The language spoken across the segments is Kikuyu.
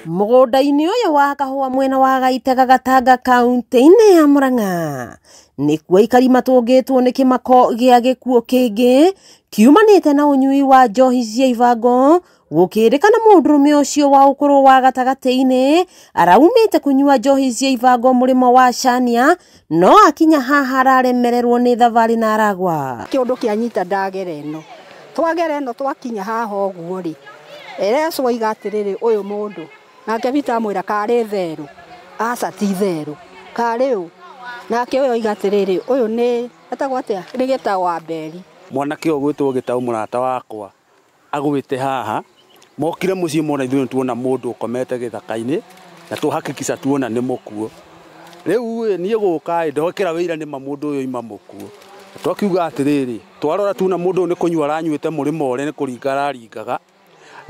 Mũgũnda-inĩ ũyũ wa kahũa mwena wa Gaitega Gatanga kaunti-inĩ ya Murang'a nĩkuo aikari matũngĩtwo nĩ kĩmako gĩa gĩkuũ kĩngĩ kiumanĩte na ũnyui wa njohi cia ibango gũkĩrĩkana mũndũrũme ũcio wa ũkũrũ wa gatagatĩ-inĩ araumĩte kũnyua njohi cia ibango mũrĩmo wa Cania no akinya haha araremererwo nĩ thabarĩ na aragwa. Kĩũndũ kĩanyita ndagera ĩno twagera ĩno twakinya haha ũguo rĩ ereswo iga atĩrĩrĩ ũyũ mũndũ nake Peter amwĩra karĩ therũ aca ti therũ karĩ ũ nake ũyũ oiga atĩrĩrĩ ũyũ nĩ etagwo atĩa nĩ Gĩtaũ wa Mberi. Mwanake ũyũ gwĩtwo Gĩtaũ mũrata wakwa agwĩte haha mokire mũciĩ mona ithuĩ tuona mũndũ ũkomete gĩthaka-inĩ na tũhakikisha tuona nĩ mũkuũ. Rĩu niĩ gũka ndokĩra wĩira nĩ ma mũndũ ũyũ ima mũkuũ. Twakiuga atĩrĩrĩ twarora tuona mũndũ ũyũ nĩ kũnyua aranyuĩte mũrĩmo ũrĩa nĩ kũringa araringaga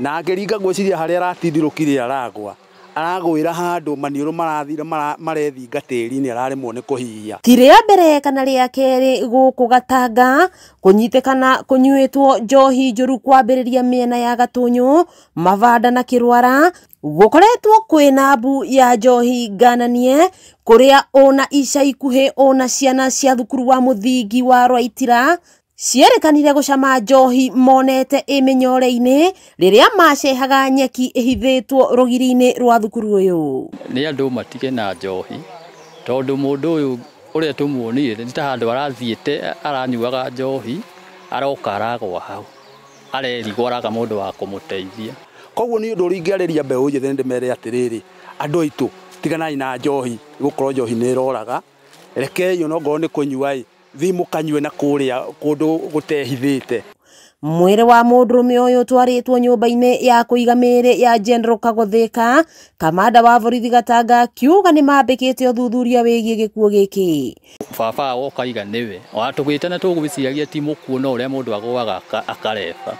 na angĩringa ngwĩciria harĩa aratindirũkire aragwa aragwĩra handũ maniũrũ marathira marethinga tĩri-inĩ araremwo nĩ kũhihia. Ti rĩa mbere kana rĩa kerĩ gũkũ Gatanga kũnyitĩkana kũnyuĩtwo njohi njũru kwambĩrĩria mĩena ya Gatũnyũ, Mavanda na Kĩrwara gũkoretwo kwĩna mbu ya njohi ngananie kũrĩa ona ica ikuhĩ ona ciana cia thukuru wa mũthingi wa Rwaitira cierekanire gũcama njohi monete ĩmĩnyore-inĩ rĩrĩa macehaga nyeki ĩhithĩtwo rũgiri-inĩ rwa thukuru ũyũ. Nĩ andũ matige na njohi tondũ mũndũ ũyũ ũrĩa tũmuonire nĩ ta handũ arathiĩte aranyuaga njohi aroka aragwa hau arerigwo araga mũndũ wa kũmũteithia. Koguo nĩ ũndũ ũrĩa ingĩarĩria mbeũ njĩthĩ ndĩmere atĩrĩrĩ andũ aitũ tiganai na njohi gũkorwo njohi nĩ ĩroraga rekei ona ongorwo nĩ kũnyua ĩ thiĩ mũkanyue na kũrĩa kũndũ gũtehithĩte. Mwĩrĩ wa mũndũrũme ũyũ ũtwarĩtwo nyũmba-inĩ ya kũiga mĩĩrĩ ya General Kagotheka. Kamanda wa borithi Gatanga akiuga nĩ mambĩkĩte ũthuthuria wĩgiĩ gĩkuũ gĩkĩ. Baba woka iga nĩwe watũgĩte na tũgwĩciragia ti mũkuũ no ũrĩa mũndũ agũaga akareba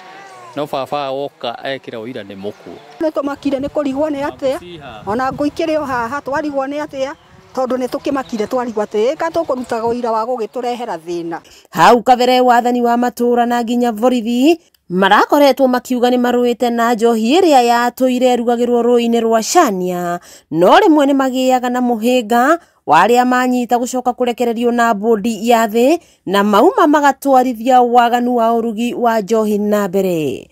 no baba woka ekĩra ũira nĩ mũkuũ. Nĩ tũmakire nĩ kũrigwo nĩ atĩa ona ngũ ikĩrĩ o haha twarigwo nĩ atĩa tondu nĩ tũkĩmakire twarigwo atĩ ĩka tũkũrutaga ũira wa gũgĩtũrehera thĩna. Hau kabere wathani wa matũra na nginya borithi marakoretwo makiuga nĩ marũĩte na njohi ĩrĩa yatũire ĩrugagĩrwo rũĩ-inĩ rwa Cania no rĩmwe nĩ magĩaga na mũhĩnga wa arĩa manyita gũcoka kũrekererio na bodi ya thĩ na mauma magatwarithia waganu wa ũrugi wa njohi na mbere.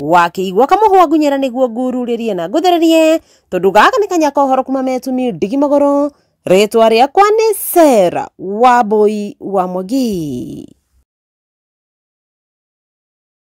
Wakĩigua kamũhwa ngunyĩra nĩguo ngururĩrie na ngũthererie tondũ gaka nĩ kanya ka ũhoro kuma Metumi ndigi magũrũ. Rĩtwa rĩakwa nĩ Sarah Wambui wa Mwangi.